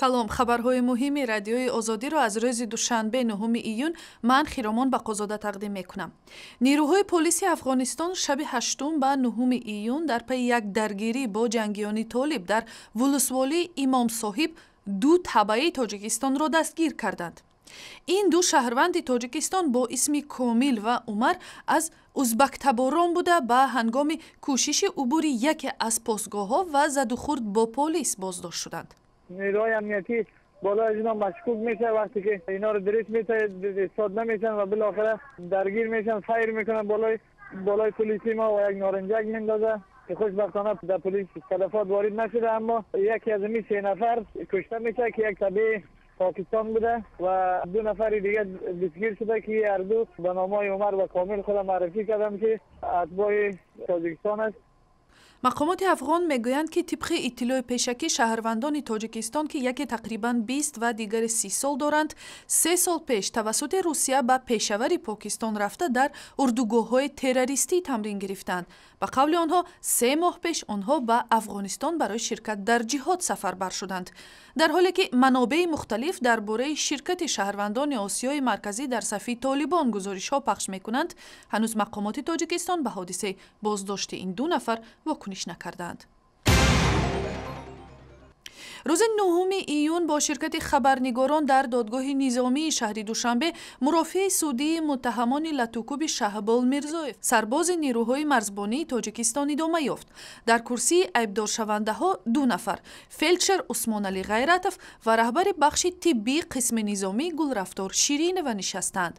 Салом, хабарҳои муҳими Радиои Озодиро аз рӯзи душанбе, 9 июн, ман Хиромон Бақозода тақдим мекунам. Нерӯҳои полиси Афғонистон шаби 8 ба 9 июн дар пайи як даргирӣ бо ҷангиёни толиб дар вулусволии Имомсоҳиб ду табаи Тоҷикистонро дастгир карданд. Ин ду шаҳрванди Тоҷикистон бо исми Комил ва Умар аз узбактаборон буда, ба ҳангоми кӯшиши убури яке аз постгоҳҳо ва задухӯрд бо полис боздошт шуданд. Нерӯҳои амниятӣ болои аз ино машкук мешавад, вақте ки иноро дуруст истод намешаванд ва билохира даргир мешаванд, файр мекунанд болои полиси мо ва як норинҷак мендозад ки хушбахтона дар полис талафот ворид нашуда, аммо яке аз ин се нафар кушта мешавад, ки як табии Покистон буда, ва ду нафари дига дастгир шуда, ки ҳарду ба номҳои Умар ва Комил худа муаррифӣ кардам, ки атбои Тоҷикистон аст. Мақомоти афғон мегӯянд, ки тибқи иттилои пешакӣ шаҳрвандони Тоҷикистон, ки яке тақрибан 20 ва дигаре 30 сол доранд, 3 сол пеш тавассути Русия ба Пешавари Покистон рафта, дар урдугоҳҳои террористӣ тамрин гирифтанд. Ба қавли онҳо, 3 моҳ пеш онҳо ба Афғонистон барои ширкат дар ҷиҳод сафарбар шуданд. Дар ҳоле ки манобеи мухталиф дар бораи ширкати шаҳрвандони Осиёи Марказӣ дар сафи толибон гузоришҳо пахш мекунанд, ҳанӯз мақомоти Тоҷикистон ба ҳодисаи боздошти ин ду нафар вокуниш накардаанд. Рӯзи 9 июн бо ширкати хабарнигорон дар додгоҳи низомии шаҳри Душанбе мурофиаи судии муттаҳамони латукуби Шаҳбол Мирзоев, сарбози нерӯҳои марзбонии Тоҷикистон, идома ёфт. Дар курсии айбдоршавандаҳо ду нафар: фелдшер Усмоналӣ Ғайратов ва раҳбари бахши тиббии қисми низомӣ Гулрафтор Ширинова нишастанд.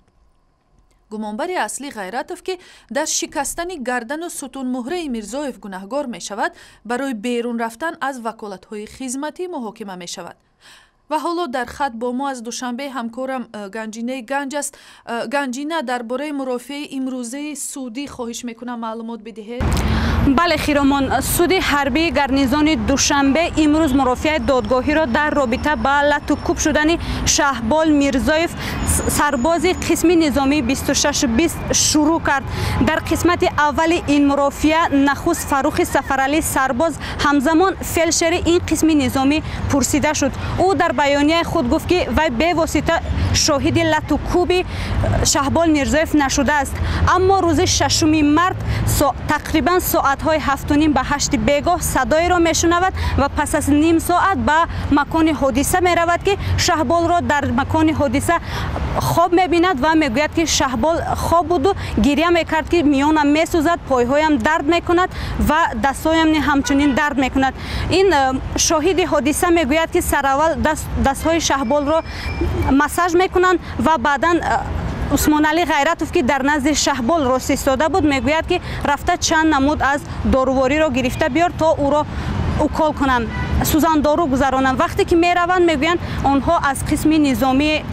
Гумонбари аслӣ Ғайратов, ки дар шикастани гардану сутунмуҳраи Мирзоев гунаҳгор мешавад, барои берун рафтан аз ваколатҳои хизматӣ муҳокима мешавад. Ва ҳоло дар хат бо мо аз Душанбе ҳамкорам Ганҷинаи Ганҷ аст. Ганҷина, дар бораи мурофиаи имрӯзаи судӣ хоҳиш мекунам маълумот бидиҳед. Бале, Хиромон, суди ҳарбии гарнизони Душанбе имрӯз мурофиаи додгоҳиро дар робита ба латукӯб шудани Шаҳбол Мирзоев, сарбози қисми низомии 2620, шурӯъ кард. Дар қисмати аввали ин мурофиа нахуст Фаррухи Сафаралӣ, сарбоз, ҳамзамон фелдшери ин қисми низомӣ, пурсида шуд. Ӯ дар баёнияи худ гуфт, ки вай бевосита шоҳиди латукӯби Шаҳбол Мирзоев нашудааст, аммо рӯзи 6 март тақрибан соатҳои 7:30 ба 8 бегоҳ садоеро мешунавад ва пас аз ним соат ба макони ҳодиса меравад, ки Шаҳболро дар макони ҳодиса хоб мебинад ва мегӯяд, ки Шаҳбол хоб буду гиря мекард, ки миёнам месӯзад, пойҳоям дард мекунад ва дастҳоям ҳамчунин дард мекунад. Ин шоҳиди ҳодиса мегӯяд, ки сараввал дастҳои Шаҳболро массаж мекунанд ва баъдан Усмоналӣ Ғайратов, ки дар назди Шаҳбол рост истода буд, мегӯяд, ки рафта чанд намуд аз дорувориро гирифта биёр, то ӯро укол кунам, сӯзандору гузаронам. Вақте ки мераванд, мегӯянд, онҳо аз қисми низомии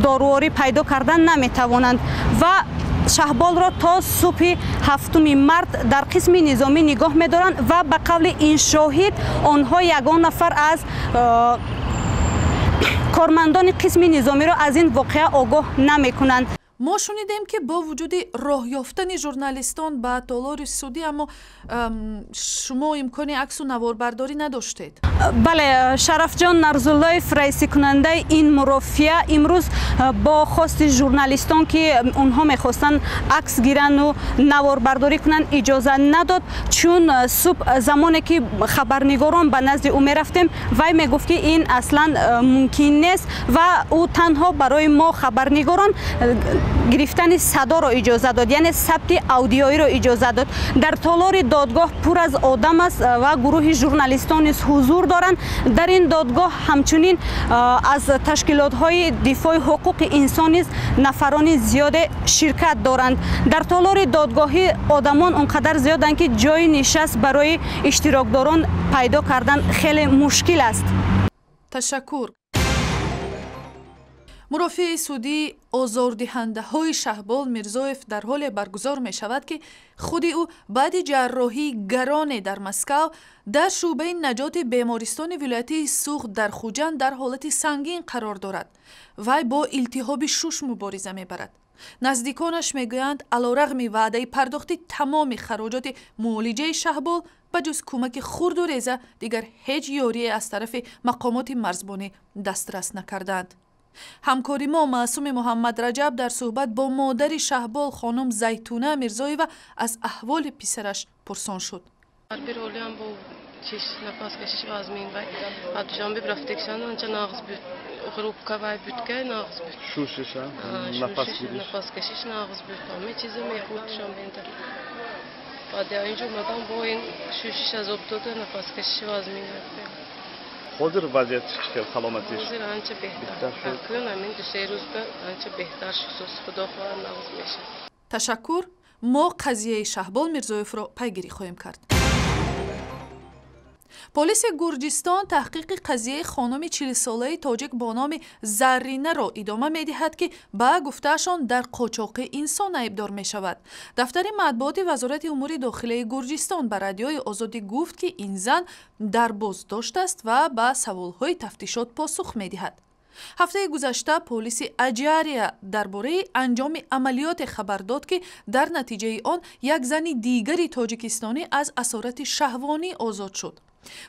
доруворӣ пайдо кардан наметавонанд ва Шаҳболро то субҳи 7 март дар қисми низомӣ нигоҳ медоранд ва ба қавли ин шоҳид, онҳо ягон нафар аз кормандони қисми низомиро аз ин воқеа огоҳ намекунанд. Мо шунидем, ки бо вуҷуди роҳ ёфтани журналистон ба толори судӣ, аммо шумо имкони аксу наворбардорӣ надоштед. Бале, Шарафҷон Нарзуллоев, раисикунандаи ин мурофиа, имрӯз бо хости журналистон, ки онҳо мехостанд акс гирану наворбардорӣ кунанд, иҷоза надод, чун субҳ замоне ки хабарнигорон ба назди ӯ мерафтем, вай мегуфт, ки ин аслан мумкин нест ва ӯ танҳо барои мо хабарнигорон гирифтани садоро иҷоза дод, яъне сабти аудиоиро иҷоза дод. Дар толори додгоҳ пур аз одам аст ва гурӯҳи журналистон низ ҳузур доранд. Дар ин додгоҳ ҳамчунин аз ташкилотҳои дифои ҳуқуқи инсон низ нафарони зиёде ширкат доранд. Дар толори додгоҳӣ одамон он қадар зиёданд, ки ҷои нишаст барои иштирокдорон пайдо кардан хеле мушкил аст. Ташаккур. Мурофиаи судии озордиҳандаҳои Шаҳбол Мирзоев дар ҳоле баргузор мешавад, ки худи ӯ баъди ҷарроҳии гароне дар Москав дар шӯъбаи наҷоти бемористони вилоятии Суғд дар Хуҷанд дар ҳолати сангин қарор дорад. Вай бо илтиҳоби шуш мубориза мебарад. Наздиконаш мегӯянд, алорағми ваъдаи пардохти тамоми хароҷоти муолиҷаи Шаҳбол, ба ҷуз кӯмаки хурду реза дигар ҳеҷ ёрие аз тарафи мақомоти марзбонӣ дастрас накардаанд. Ҳамкори мо Маъсуми Муҳаммад Раҷаб дар суҳбат бо модари Шаҳбол, хонум Зайтуна Мирзоева, аз аҳволи писараш пурсон шуд. Чиш нафас кашиш вазмин вай Душанбе рафтекшан анча нағз буд, группа вай будка нағз буд. Шушиша нафас гириш, нафас кашиш нағз буд, ҳама чиза мехӯрд Душанбеда. Баъд инҷо омадам, бо ин шушиш азоб дода, нафас кашиш вазмин. Ҳозир вазъият чӣ хел, саломатиш? Ҳозир анча беҳтар, акнун ҳамин 2-се рӯз ба анча беҳтар шуд, худо хоҳад, нағз мешавад. Ташаккур. Мо қазияи Шаҳбол Мирзоевро пайгирӣ хоҳем кард. Полиси Гурҷистон таҳқиқи қазияи хонуми 40-солаи тоҷик бо номи Зарринаро идома медиҳад, ки ба гуфтаашон дар қочоқи инсон айбдор мешавад. Дафтари матбуоти Вазорати умури дохилаи Гурҷистон ба Радиои Озодӣ гуфт, ки ин зан дар боздошт аст ва ба саволҳои тафтишот посух медиҳад. Ҳафтаи гузашта полиси Аҷария дар бораи анҷоми амалиёте хабар дод, ки дар натиҷаи он як зани дигари тоҷикистонӣ аз асорати шаҳвонӣ озод шуд.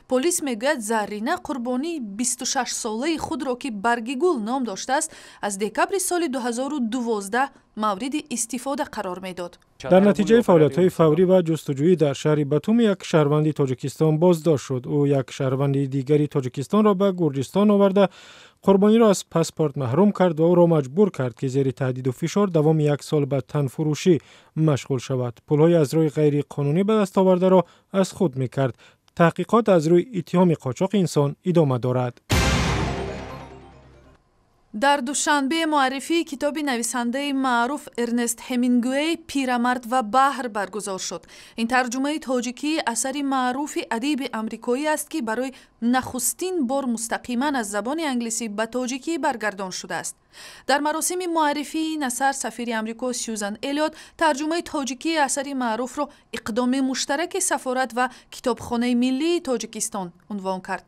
Полис мегӯяд, Заррина қурбонии 26-солаи худро, ки Баргигул ном доштааст, аз декабри соли 2012 мавриди истифода қарор медод. Дар натиҷаи фаъолиятҳои фаврӣ ва ҷустуҷӯӣ дар шаҳри Батуми як шаҳрванди Тоҷикистон боздошт шуд. Ӯ як шаҳрванди дигари Тоҷикистонро ба Гурҷистон оварда, қурбониро аз паспорт маҳрум кард ва ӯро маҷбур кард, ки зери таҳдиду фишор давоми як сол ба танфурӯшӣ машғул шавад. Пулҳои аз рӯи ғайриқонунӣ ба даст овардаро аз худ мекард. Таҳқиқот аз рӯи иттиҳоми қочоқи инсон идома дорад. Дар Душанбе муаррифии китоби нависандаи маъруф Эрнест Ҳемингуэй «Пирамард ва баҳр» баргузор шуд. Ин тарҷумаи тоҷикии асари маъруфи адиби амрикоӣ аст, ки барои нахустин бор мустақиман аз забони англисӣ ба тоҷикӣ баргардон шудааст. Дар маросими муаррифии ин асар сафири Амрико Сюзан Элиот тарҷумаи тоҷикии асари маъруфро иқдоми муштараки сафорат ва Китобхонаи миллии Тоҷикистон унвон кард.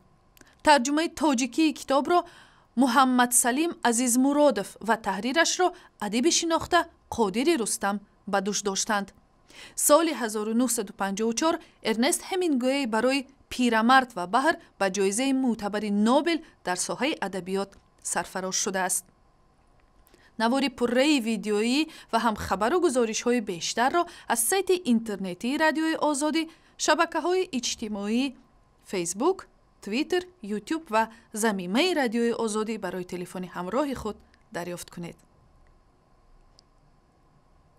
Тарҷумаи тоҷикии китобро Муҳаммадсалим Азизмуродов ва таҳрирашро адиби шинохта Қодири Рустам ба дӯш доштанд. Соли 1954 Эрнест Ҳемингуэй барои «Пирамард ва баҳр» ба ҷоизаи мӯътабари Нобел дар соҳаи адабиёт сарфароз шудааст. Навори пурраи видеоӣ ва ҳам хабару гузоришҳои бештарро аз сайти интернетии Радиои Озодӣ, шабакаҳои иҷтимоӣ Фейсбук, Твиттер, Ютуб ва замимаи Радиои Озодӣ барои телефони ҳамроҳи худ дарёфт кунед.